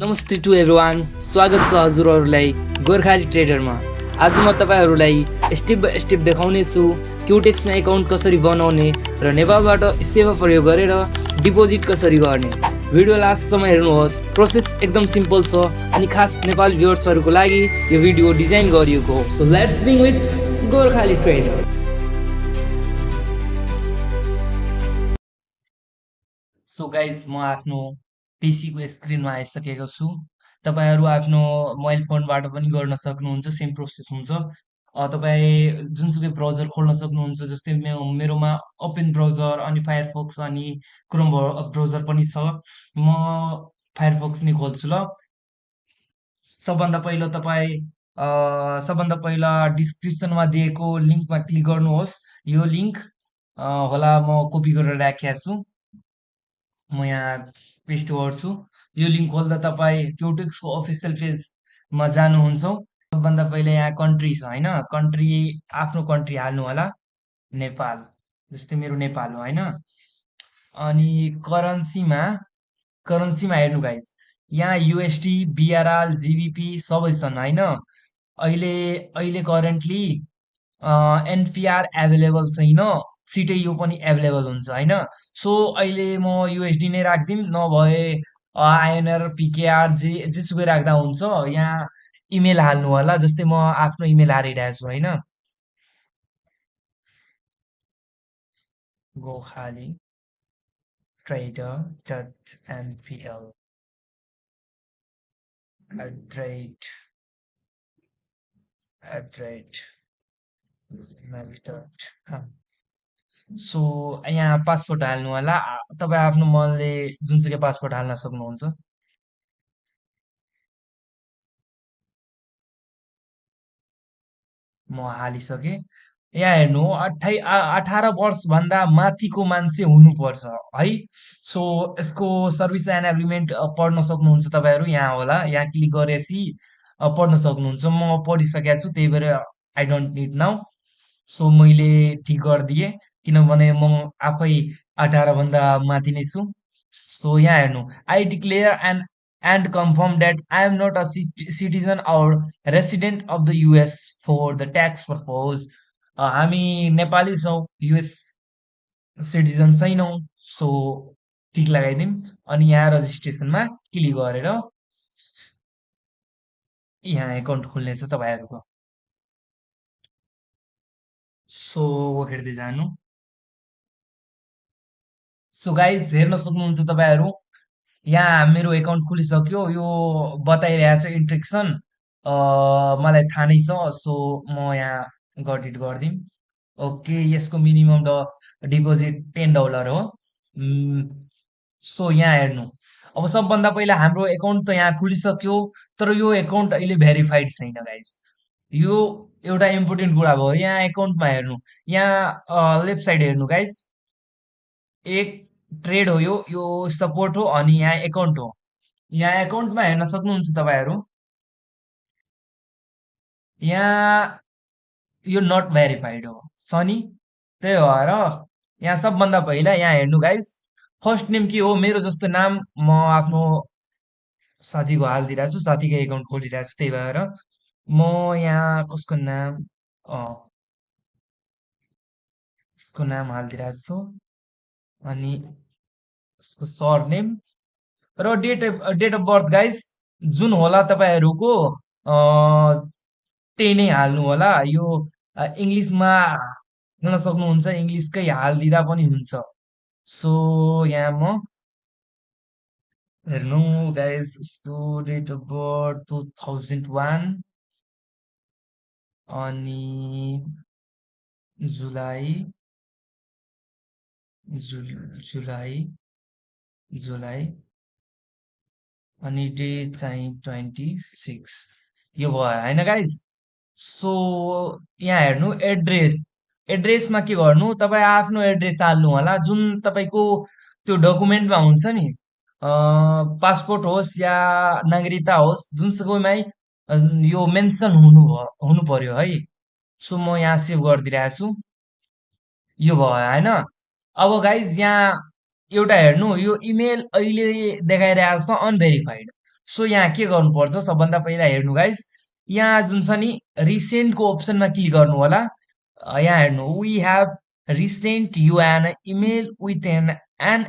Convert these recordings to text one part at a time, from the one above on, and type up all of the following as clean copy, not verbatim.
नमस्ते to everyone, स्वागत छ हजुरहरूलाई गोर्खाली ट्रेडरमा। आज म तपाईहरुलाई स्टेप बाइ स्टेप देखाउने छु क्युटेक्समा एकाउन्ट कसरी बनाउने र नेपालबाट सेवा प्रयोग गरेर डिपोजिट कसरी गर्ने। भिडियो लास्टसम्म हेर्नुहोस्। प्रोसेस एकदम सिम्पल छ अनि खास नेपाली भ्युअर्सहरुको लागि यो भिडियो डिजाइन गरिएको हो। So let's begin with Gorkhali trader. So guys, म आफ्नो पीसीको स्क्रिनमा आइसकेको छु। तपाईहरु आफ्नो मोबाइल फोनबाट पनि गर्न सक्नुहुन्छ, सेम प्रोसेस हुन्छ। तपाई जुनसुकै ब्राउजर खोल्न सक्नुहुन्छ, जस्तै मेरोमा ओपन ब्राउजर अनि फायरफक्स अनि क्रोम ब्राउजर पनि छ। म फायरफक्स नै खोल्छु ल। सबभन्दा पहिला तपाई सबभन्दा पहिला डिस्क्रिप्सनमा दिएको लिंकमा क्लिक गर्नुहोस्। यो लिंक होला म कपी गरेर राखेको छु। म यहाँ पेस्ट गर्छु। यो लिंक खोल्दा तपाईँ क्युटेक्सको अफिसियल पेजमा जानुहुन्छ। सबभन्दा पहिले यहाँ कन्ट्री छ हैन, कन्ट्री आफ्नो कन्ट्री हाल्नु होला, नेपाल। जस्तै मेरो नेपाल हो हैन। अनि करेन्सीमा हेर्नु गाइस, यहाँ युएसडी, बीआरआर, जीबीपी सबै छन् हैन। अहिले अहिले करेन्टली एनपीआर एभाइलेबल छैन, छिटै यो पनि एभाइलेबल हुन्छ हैन। सो अहिले म युएसडी नै राख्दिम, नभए आइएनआर, पीकेआर जेसुकै राख्दा हुन्छ। यहाँ इमेल हाल्नु होला, जस्तै म आफ्नो इमेल हालिरहेको छु हैन। गोखाली trader.npl @gmail.com। सो यहाँ पासपोर्ट हाल्नु होला। तपाईँ आफ्नो मनले जुनसुकै पासपोर्ट हाल्न सक्नुहुन्छ। म हालिसकेँ। यहाँ हेर्नु, 18 वर्षभन्दा माथिको मान्छे हुनुपर्छ है। सो यसको सर्भिस एन्ड एग्रिमेन्ट पढ्न सक्नुहुन्छ तपाईँहरू। यहाँ होला, यहाँ क्लिक गरेपछि पढ्न सक्नुहुन्छ। म पढिसकेको छु, त्यही भएर I don't need now. So मैले ठिक गरिदिएँ, किनभने म आफै 18 भन्दा माथि नै छु। सो यहाँ हेर्नु, I declare and confirm that I am not a citizen or resident of the US for the tax purpose. हामी नेपाली छौँ, युएस सिटिजन छैनौँ। सो टिक लगाइदिउँ अनि यहाँ रजिस्ट्रेसनमा क्लिक गरेर यहाँ एकाउन्ट खोल्नेछ तपाईँहरूको। सो हेर्दै जानु। सो गाइज, हेर्न सक्नुहुन्छ तपाईँहरू, यहाँ मेरो एकाउन्ट खुलिसक्यो। यो बताइरहेको छ इन्ट्रेक्सन, मलाई थाहा नै छ। सो म यहाँ गट इट गरिदिउँ। ओके, यसको मिनिमम डिपोजिट $10 हो। सो यहाँ हेर्नु, अब सबभन्दा पहिला हाम्रो एकाउन्ट त यहाँ खुलिसक्यो, तर यो एकाउन्ट अहिले भेरिफाइड छैन गाइज। यो एउटा इम्पोर्टेन्ट कुरा भयो। यहाँ एकाउन्टमा हेर्नु, यहाँ लेफ्ट साइड हेर्नु गाइज, एक ट्रेड हो, यो सपोर्ट हो अनि यहाँ एकाउन्ट हो। यहाँ एकाउन्टमा हेर्न सक्नुहुन्छ तपाईँहरू, यहाँ यो नट भेरिफाइड हो सनी। त्यही भएर यहाँ सबभन्दा पहिला यहाँ हेर्नु गाइज, फर्स्ट नेम के हो, मेरो जस्तो नाम म आफ्नो साथीको हालिदिइरहेको छु, साथीको एकाउन्ट खोलिरहेको छु। त्यही भएर म यहाँ कसको नाम यसको नाम हालिदिइरहेको छु अनि यसको सर नेम र डेट अफ बर्थ गाइज जुन होला तपाईँहरूको त्यही नै हाल्नु होला। यो इङ्ग्लिसमा हाल्न सक्नुहुन्छ, इङ्ग्लिसकै हालिदिँदा पनि हुन्छ। सो यहाँ म हेर्नु गाइज, उसको डेट अफ बर्थ 2001 अनि जुलाई जुलाई जुलाई अनि डेट चाहिँ 26 यो भयो होइन गाइज। सो यहाँ हेर्नु, एड्रेसमा के गर्नु, तपाईँ आफ्नो एड्रेस हाल्नु होला, जुन तपाईँको त्यो डकुमेन्टमा हुन्छ नि। पासपोर्ट होस् या नागरिकता होस्, जुनसुकैमै यो मेन्सन हुनु पर्यो है। सो म यहाँ सेभ गरिदिइरहेको छु। यो भयो होइन। अब गाइज यहाँ एउटा हेर्नु, यो इमेल अहिले देखाइरहेको छ अनभेरिफाइड। सो यहाँ के गर्नुपर्छ सबभन्दा पहिला हेर्नु गाइस, यहाँ जुन छ नि रिसेन्टको अप्सनमा क्लिक गर्नु होला। यहाँ हेर्नु, we have recent you an email with an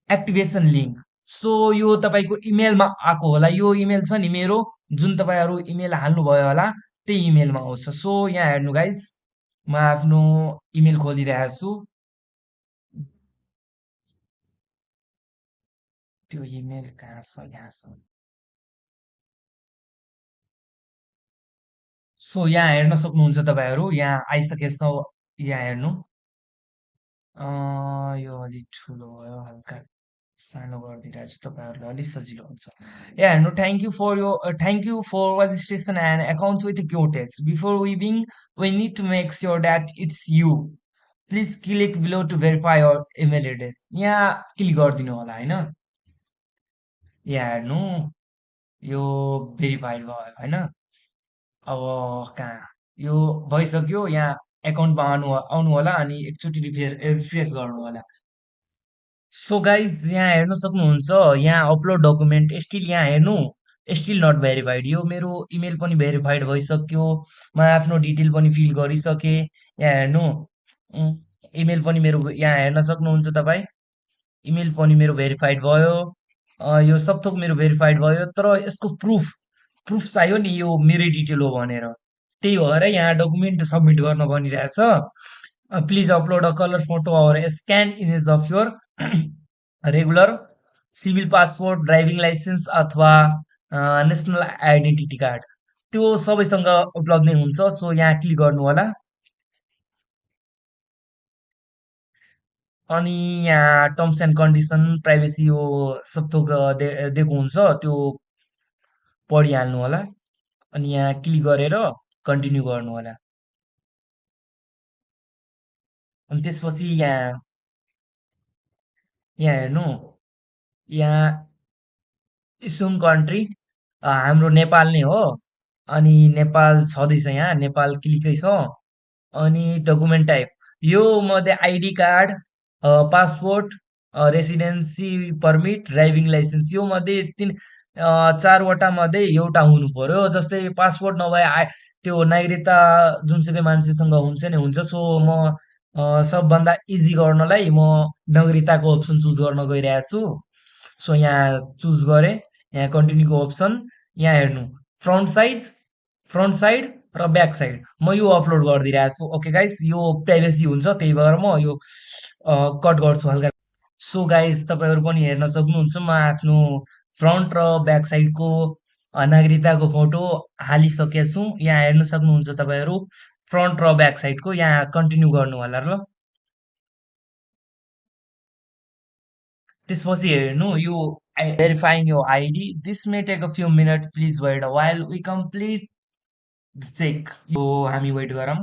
activation link. So यो तपाईँको इमेलमा आएको होला, यो इमेल छ नि मेरो, जुन तपाईँहरू इमेल हाल्नुभयो होला त्यही इमेलमा आउँछ। सो यहाँ हेर्नु गाइज, म आफ्नो इमेल खोलिरहेको छु। त्यो इमेल कहाँ छ, यहाँ छ। सो यहाँ हेर्न सक्नुहुन्छ तपाईँहरू, यहाँ आइसकेछ। यहाँ हेर्नु, यो अलिक ठुलो भयो, हल्का सानो गरिदिइरहेको छु तपाईँहरूलाई अलिक सजिलो हुन्छ। यहाँ हेर्नु, thank you for registration and account with Quotex before viewing we need to make sure that it's you, please click below to verify our email address. यहाँ क्लिक गरिदिनु होला होइन। यहाँ हेर्नु, यो भेरिफाइड भयो होइन। अब कहाँ, यो भइसक्यो। यहाँ एकाउन्टमा आउनु होला अनि एकचोटि रिफ्रेस गर्नु होला। सो गाइज यहाँ हेर्न सक्नुहुन्छ, यहाँ अपलोड डकुमेन्ट स्टिल, यहाँ हेर्नु स्टिल नट भेरिफाइड। यो मेरो इमेल पनि भेरिफाइड भइसक्यो, म आफ्नो डिटेल पनि फिल गरिसकेँ। यहाँ हेर्नु, इमेल पनि मेरो, यहाँ हेर्न सक्नुहुन्छ तपाईँ, इमेल पनि मेरो भेरिफाइड भयो। यो सब थोक मेरो भेरिफाइड भयो, तर यसको प्रुफ प्रुफ चाहियो नि, यो मेरै डिटेल हो भनेर। त्यही भएर यहाँ डकुमेन्ट सबमिट गर्न भनिरहेछ। Please upload a colour photo or scan image of your regular civil passport, driving licence अथवा नेसनल आइडेन्टिटी कार्ड, त्यो सबैसँग उपलब्ध नै हुन्छ। सो यहाँ क्लिक गर्नु होला। अनि यहाँ टर्म्स एन्ड कन्डिसन, प्राइभेसी, यो सब थोक दिएको हुन्छ, त्यो पढिहाल्नु होला। अनि यहाँ क्लिक गरेर कन्टिन्यू गर्नु होला। अनि त्यसपछि यहाँ हेर्नु, यहाँ इस्युम कन्ट्री हाम्रो नेपाल नै हो। अनि नेपाल छँदैछ, यहाँ नेपाल क्लिकै छ। अनि डकुमेन्ट टाइप, यो मध्ये ID card, passport, residency permit, driving licence, यो मध्ये चारवटा मध्ये एउटा हुनु पर्यो। जस्तै पासपोर्ट नभए त्यो नागरिकता जुनसुकै मान्छेसँग हुन्छ नि हुन्छ। सो म सबभन्दा इजी गर्नलाई म नागरिकताको अप्सन चुज गर्न गइरहेको छु। सो यहाँ चुज गरेँ, यहाँ कन्टिन्यूको अप्सन। यहाँ हेर्नु, फ्रन्ट साइज, फ्रन्ट साइड र ब्याक साइड, म यो अपलोड गरिदिइरहेको छु। ओके गाइस, यो प्राइभेसी हुन्छ, त्यही भएर म यो कट गर्छु हल्का। सो गाइस तपाईँहरू पनि हेर्न सक्नुहुन्छ, म आफ्नो फ्रन्ट र ब्याक साइडको नागरिकताको फोटो हालिसकेको छु। यहाँ हेर्न सक्नुहुन्छ तपाईँहरू, फ्रन्ट र ब्याक साइडको। यहाँ कन्टिन्यू गर्नु होला ल। त्यसपछि हेर्नु, यो भेरिफाइङ यो ID, this may take a few minute, please wait while we complete the check. यो हामी वेट गरौँ।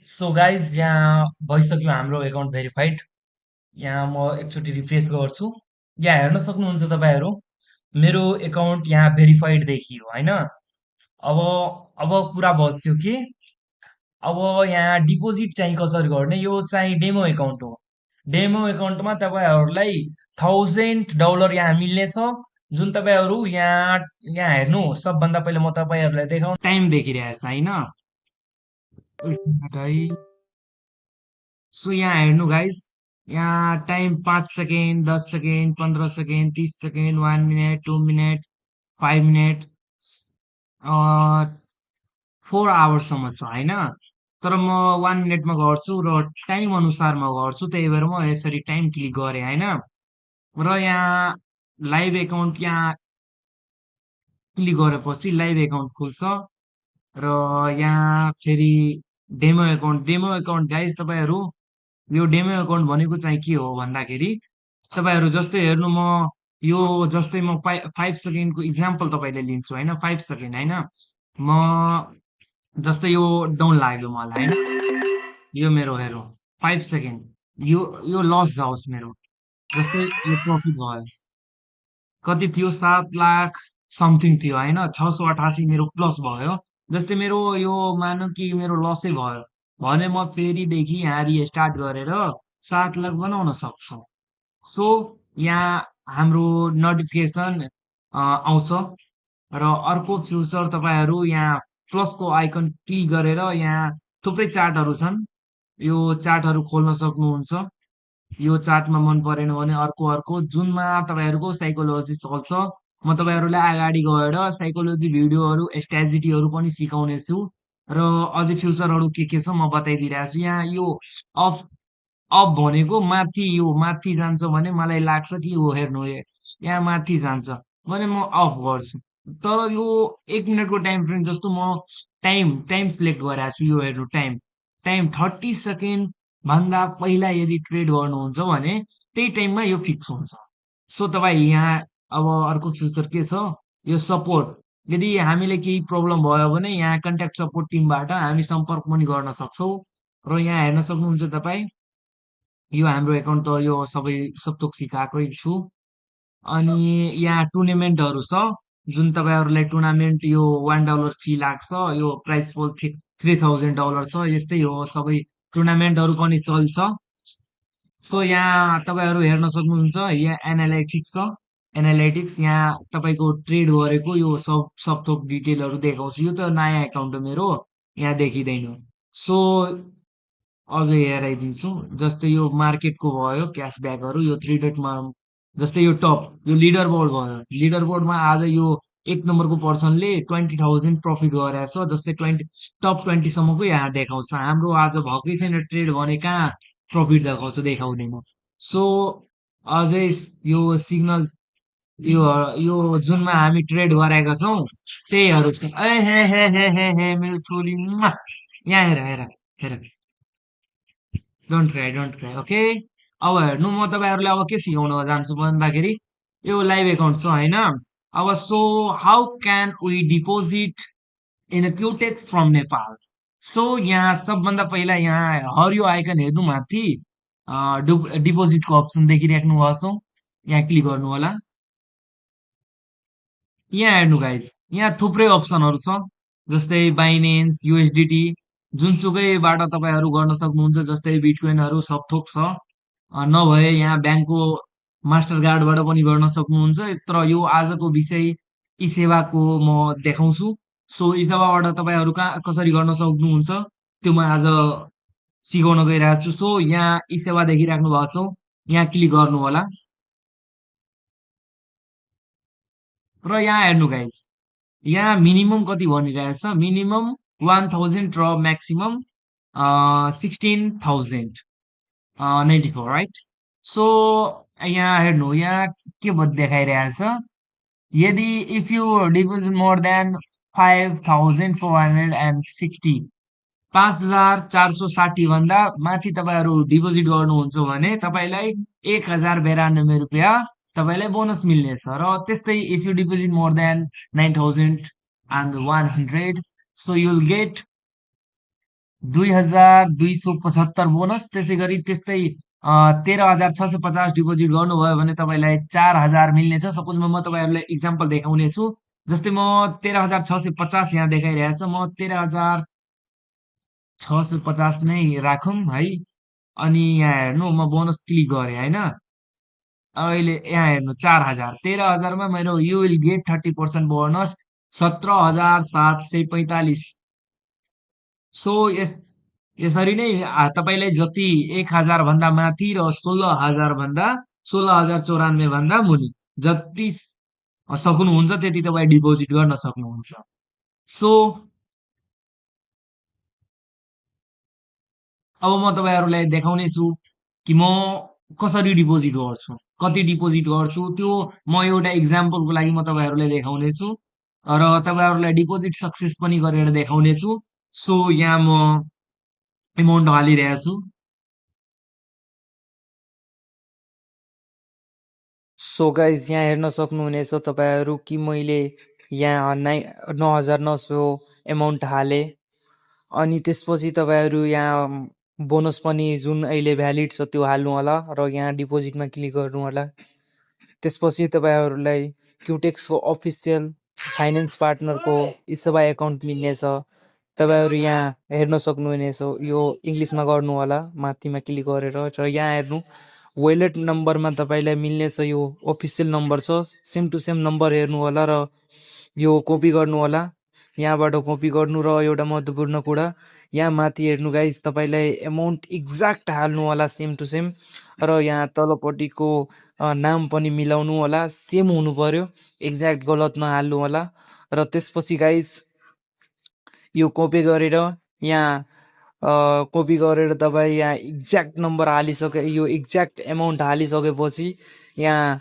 सो गाइज यहाँ भइसक्यो हाम्रो एकाउन्ट भेरिफाइड। यहाँ म एकचोटि रिफ्रेस गर्छु। यहाँ हेर्न सक्नुहुन्छ तपाईँहरू, मेरो एकाउन्ट यहाँ भेरिफाइड देखियो होइन। अब कुरा बच्यो कि अब यहाँ डिपोजिट चाहिँ कसरी गर्ने, यो चाहिँ डेमो एकाउन्ट हो। डेमो एकाउन्टमा तपाईँहरूलाई $1000 यहाँ मिल्नेछ, जुन तपाईँहरू यहाँ यहाँ हेर्नु। सबभन्दा पहिला म तपाईँहरूलाई देखाउँ, टाइम देखिरहेछ होइन। सो यहाँ हेर्नु गाइज, यहाँ time 5 second, 10 second, 15 second, 30 second, 1 minute, 2 minute, 5 minute, 4 आवर्ससम्म छ होइन। तर म 1 मिनटमा गर्छु र टाइम अनुसारमा गर्छु, त्यही भएर म यसरी टाइम क्लिक गरेँ होइन। र यहाँ लाइभ एकाउन्ट, यहाँ क्लिक गरेपछि लाइभ एकाउन्ट खुल्छ। र यहाँ फेरि डेमो एकाउन्ट गाइज, तपाईँहरू यो डेमो एकाउन्ट भनेको चाहिँ के हो भन्दाखेरि, तपाईँहरू जस्तै हेर्नु, म यो जस्तै म 5 सेकेन्डको इक्जाम्पल तपाईँले लिन्छु होइन। 5 सेकेन्ड होइन, म जस्तै यो डाउन लाग्यो मलाई होइन, यो मेरो हेरौँ 5 सेकेन्ड, यो लस जाओस् मेरो। जस्तै यो प्रफिट भयो, कति थियो, 7 लाख समथिङ थियो होइन, 688 मेरो प्लस भयो। जस्तै मेरो यो मानौँ कि मेरो लसै भयो भने, म फेरिदेखि यहाँ रिस्टार्ट गरेर 7 लाख बनाउन सक्छु। सो यहाँ हाम्रो नोटिफिकेसन आउँछ र अर्को फ्युचर तपाईँहरू यहाँ प्लसको आइकन क्लिक गरेर यहाँ थुप्रै चार्टहरू छन्। यो चार्टहरू खोल्न सक्नुहुन्छ। यो चार्टमा मन परेन भने अर्को अर्को जुनमा तपाईँहरूको साइकोलोजी चल्छ। म तपाईँहरूलाई अगाडि गएर साइकोलोजी भिडियोहरू स्ट्राटेजीहरू पनि सिकाउनेछु र अझै फ्युचरहरू के छ म बताइदिइरहेको छु। यहाँ यो अफ अफ भनेको माथि, यो माथि जान्छ भने मलाई लाग्छ कि यो हेर्नु यहाँ माथि जान्छ भने म अफ गर्छु। तर यो 1 मिनटको टाइम फ्रेम जस्तो म टाइम टाइम सिलेक्ट गरेको छु। यो हेर्नु टाइम टाइम 30 सेकेन्ड भन्दा पहिला यदि ट्रेड गर्नुहुन्छ भने त्यही टाइममा यो फिक्स हुन्छ। सो तपाईँ यहाँ अब अर्को फ्युचर के छ, यो सपोर्ट। यदि हामीले केही प्रब्लम भयो भने यहाँ कन्ट्याक्ट सपोर्ट टिमबाट हामी सम्पर्क पनि गर्न सक्छौँ। र यहाँ हेर्न सक्नुहुन्छ तपाईँ, यो हाम्रो एकाउन्ट त यो सबै सबथोक सिकाएकै छु। अनि यहाँ टुर्नामेन्टहरू छ, जुन तपाईँहरूलाई टुर्नामेन्ट यो $1 फी लाग्छ। यो प्राइस पोल $3000 छ। यस्तै हो, सबै टुर्नामेन्टहरू पनि चल्छ। सो यहाँ तपाईँहरू हेर्न सक्नुहुन्छ, यहाँ एनालाइटिक्स छ। एनालाइटिक्स यहाँ तपाईँको ट्रेड गरेको यो सब थोक डिटेलहरू देखाउँछु। यो त नयाँ एकाउन्ट हो मेरो, यहाँ देखिँदैन। सो अझै हेराइदिन्छु। जस्तै यो मार्केटको भयो क्यासब्याकहरू, यो 3 डटमा जस्तै यो टप, यो लिडर बोर्ड भयो। लिडर बोर्डमा आज यो 1 नम्बरको पर्सनले 20,000 प्रफिट गरेछ। जस्तै टप 20सम्मको यहाँ देखाउँछ। हाम्रो आज भएकै छैन ट्रेड भने कहाँ प्रफिट देखाउँछ, देखाउँदैन। सो अझै यो सिग्नल, यो यो जुनमा हामी ट्रेड गरेका छौँ त्यहीहरू छ। ए हे हे हे हे हे मेरो छोरी यहाँ हेर हेर हेर, डोन्ट क्राई ओके। अब हेर्नु, म तपाईँहरूलाई अब के सिकाउन जान्छु भन्दाखेरि यो लाइभ एकाउन्ट छ होइन। अब so how can we deposit in Quotex from Nepal. So यहाँ सबभन्दा पहिला यहाँ हरियो आइकन हेर्नु माथि, डिपोजिटको अप्सन देखिराख्नु भएको छ, यहाँ क्लिक गर्नु होला। यहाँ हेर्नु गाइज, यहाँ थुप्रै अप्सनहरू छ। जस्तै बाइनेन्स, युएसडिटी, जुनसुकैबाट तपाईँहरू गर्न सक्नुहुन्छ। जस्तै बिटकोइनहरू सब थोक छ। नभए यहाँ ब्याङ्कको मास्टर कार्डबाट पनि गर्न सक्नुहुन्छ। तर यो आजको विषय यी सेवाको म देखाउँछु। सो यी सेवाबाट तपाईँहरू कहाँ कसरी गर्न सक्नुहुन्छ त्यो म आज सिकाउन गइरहेको छु। सो यहाँ यी सेवा देखिराख्नु भएको छ, यहाँ क्लिक गर्नु होला। र यहाँ हेर्नु गाइस, यहाँ मिनिमम कति भनिरहेछ, मिनिमम 1000 र म्याक्सिमम 16,094 राइट। सो यहाँ हेर्नु, यहाँ के देखाइरहेछ, यदि if you deposit more then 5,460, 5,460 भन्दा माथि तपाईँहरू डिपोजिट गर्नुहुन्छ भने तपाईँलाई 1,092 रुपियाँ तपाईँलाई बोनस मिल्नेछ। र त्यस्तै if you deposit more than 9,100, so you'll get 2,275 bonus. त्यसै गरी त्यस्तै 13,650 डिपोजिट गर्नुभयो भने तपाईँलाई 4,000 मिल्नेछ। सपोजमा म तपाईँहरूलाई इक्जाम्पल देखाउने छु। जस्तै म 13,650 यहाँ देखाइरहेछ, म 13,650 नै राखौँ है। अनि यहाँ हेर्नु, म बोनस क्लिक गरेँ होइन। अहिले यहाँ हेर्नु 4,000, 13,000मा मेरो you will get 30% bonus 17,745। So यसरी नै तपाईँलाई जति 1,000 भन्दा माथि र 16,000 भन्दा 16,094 भन्दा मुनि जति सक्नुहुन्छ त्यति तपाईँ डिपोजिट गर्न सक्नुहुन्छ। सो अब म तपाईँहरूलाई देखाउने छु कि म कसरी डिपोजिट गर्छु, कति डिपोजिट गर्छु त्यो म एउटा इक्जाम्पलको लागि म तपाईँहरूलाई देखाउने छु र तपाईँहरूलाई डिपोजिट सक्सेस पनि गरेर देखाउने छु। सो यहाँ म एमाउन्ट हालिरहेको छु। सो गाइज यहाँ हेर्न सक्नुहुनेछ तपाईँहरू कि मैले यहाँ 9,900 एमाउन्ट हालेँ। अनि त्यसपछि तपाईँहरू यहाँ बोनस पनि जुन अहिले भ्यालिड छ त्यो हाल्नु होला र यहाँ डिपोजिटमा क्लिक गर्नु होला। त्यसपछि तपाईँहरूलाई क्युटेक्सको अफिसियल फाइनेन्स पार्टनरको इसेवा एकाउन्ट मिल्नेछ। तपाईँहरू यहाँ हेर्न सक्नुहुनेछ, यो इङ्ग्लिसमा गर्नु होला, माथिमा क्लिक गरेर। र यहाँ हेर्नु वालेट नम्बरमा तपाईँलाई मिल्नेछ यो अफिसियल नम्बर छ, सेम टु सेम नम्बर हेर्नु होला र यो कपी गर्नु होला। यहाँबाट कपी गर्नु र एउटा महत्त्वपूर्ण कुरा यहाँ माथि हेर्नु गाइज, तपाईँलाई एमाउन्ट एक्ज्याक्ट हाल्नु होला सेम टु सेम र यहाँ तलपट्टिको नाम पनि मिलाउनु होला, सेम हुनु पर्यो, एक्ज्याक्ट गलत नहाल्नु होला। र त्यसपछि गाइज यो कपी गरेर यहाँ कपी गरेर तपाईँ यहाँ एक्ज्याक्ट नम्बर हालिसके, यो एक्ज्याक्ट एमाउन्ट हालिसकेपछि यहाँ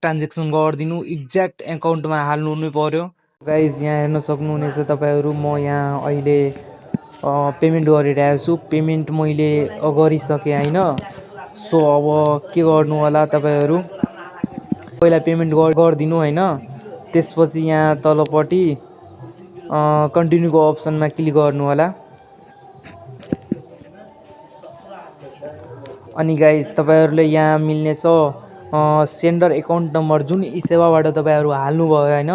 ट्रान्जेक्सन गरिदिनु, एक्ज्याक्ट एकाउन्टमा हाल्नु नै पर्यो। गाइज यहाँ हेर्न सक्नुहुनेछ तपाईँहरू, म यहाँ अहिले पेमेन्ट गरिरहेको छु। पेमेन्ट मैले गरिसकेँ होइन। सो अब के गर्नु होला तपाईँहरू, पहिला पेमेन्ट गरिदिनु होइन, त्यसपछि यहाँ तलपट्टि कन्टिन्यूको अप्सनमा क्लिक गर्नु होला। अनि गाइज तपाईँहरूले यहाँ मिल्नेछ सेन्डर एकाउन्ट नम्बर, जुन ई सेवाबाट तपाईँहरू हाल्नुभयो होइन,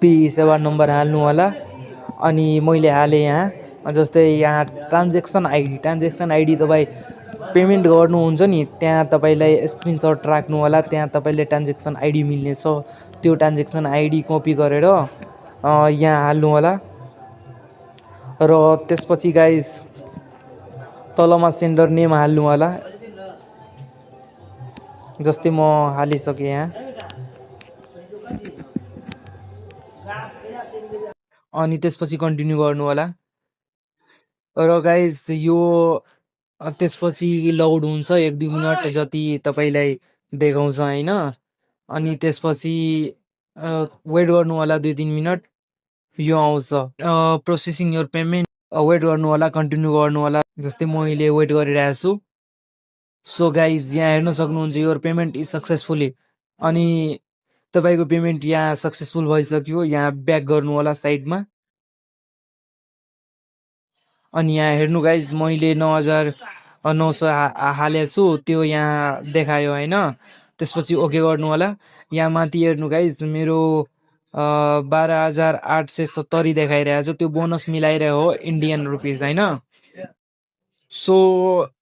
त्यही ई सेवा नम्बर हाल्नु होला। अनि मैले हालेँ यहाँ, जस्तै यहाँ ट्रान्जेक्सन आइडी तपाईँ पेमेन्ट गर्नुहुन्छ नि, त्यहाँ तपाईँलाई स्क्रिनसट राख्नु होला, त्यहाँ तपाईँले ट्रान्जेक्सन आइडी मिल्नेछ, त्यो ट्रान्जेक्सन आइडी कपी गरेर यहाँ हाल्नु होला। र त्यसपछि गाइज तलमा सेन्डर नेम हाल्नु होला, जस्तै म हालिसकेँ यहाँ। अनि त्यसपछि कन्टिन्यू गर्नु होला। र गाइज यो त्यसपछि लोड हुन्छ 1-2 मिनट जति तपाईँलाई देखाउँछ होइन। अनि त्यसपछि वेट गर्नु होला 2-3 मिनट, यो आउँछ प्रोसेसिङ योर पेमेन्ट, वेट गर्नु होला, कन्टिन्यू गर्नु होला, जस्तै मैले वेट गरिरहेको छु। सो गाइज यहाँ हेर्न सक्नुहुन्छ योर पेमेन्ट इज सक्सेसफुली, अनि तपाईँको पेमेन्ट यहाँ सक्सेसफुल भइसक्यो। यहाँ ब्याक गर्नु होला साइडमा। अनि यहाँ हेर्नु गाइज मैले 9,900 हालेको छु, त्यो यहाँ देखायो होइन। त्यसपछि ओके गर्नु होला। यहाँ माथि हेर्नु गाइज मेरो 12,870 देखाइरहेको छ, त्यो बोनस मिलाइरहेको हो इन्डियन रुपिज होइन। सो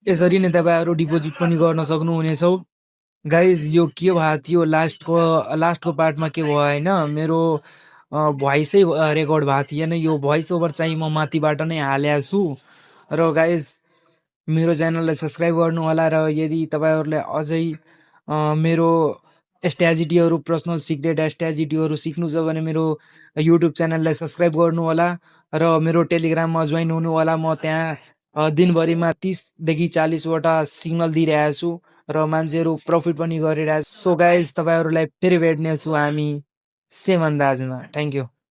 यसरी नै तपाईँहरू डिपोजिट पनि गर्न सक्नुहुनेछ। गाइज यो के भएको थियो, लास्टको पार्टमा के भयो होइन, मेरो भोइसै रेकर्ड भएको थिएन। यो भोइस ओभर चाहिँ म माथिबाट नै हालेको छु। र गाइज मेरो च्यानललाई सब्सक्राइब गर्नु होला, र यदि तपाईँहरूलाई अझै मेरो स्ट्र्याटेजीहरू, पर्सनल सिक्रेट स्ट्र्याटेजीहरू सिक्नु छ भने मेरो युट्युब च्यानललाई सब्सक्राइब गर्नु होला र मेरो टेलिग्राममा जोइन हुनु होला। म त्यहाँ दिनभरिमा 30देखि 40वटा सिग्नल दिइरहेको छु र मान्छेहरू प्रफिट पनि गरिरहेको छु। सो गाइज तपाईँहरूलाई फेरि भेट्नेछु हामी सेम अन्दाजमा। Thank you.